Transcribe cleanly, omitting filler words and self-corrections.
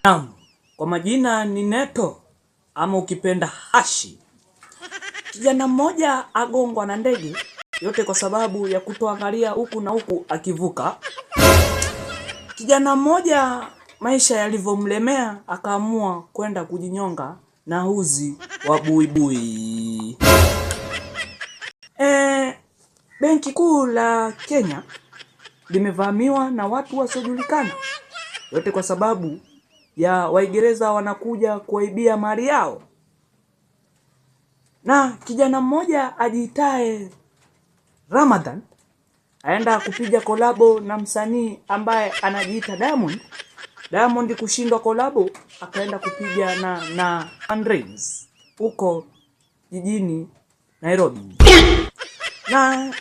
Naam, kwa majina ni Neto ama ukipenda Hashi. Kijana mmoja agongwa na ndege, yote kwa sababu ya kutoangalia huku na huku akivuka. Kijana mmoja maisha yalivyomlemea akaamua kwenda kujinyonga na uzi wa buibui. Benki Kuu la Kenya limevamiwa na watu wasiojulikana, yote kwa sababu ya Waingereza wanakuja kuwaibia mali yao. Na kijana mmoja ajiitae Ramadhan aenda kupiga kolabo na msanii ambaye anajiita Diamond. Diamond kushindwa kolabo, akaenda kupiga na Andrews huko jijini Nairobi na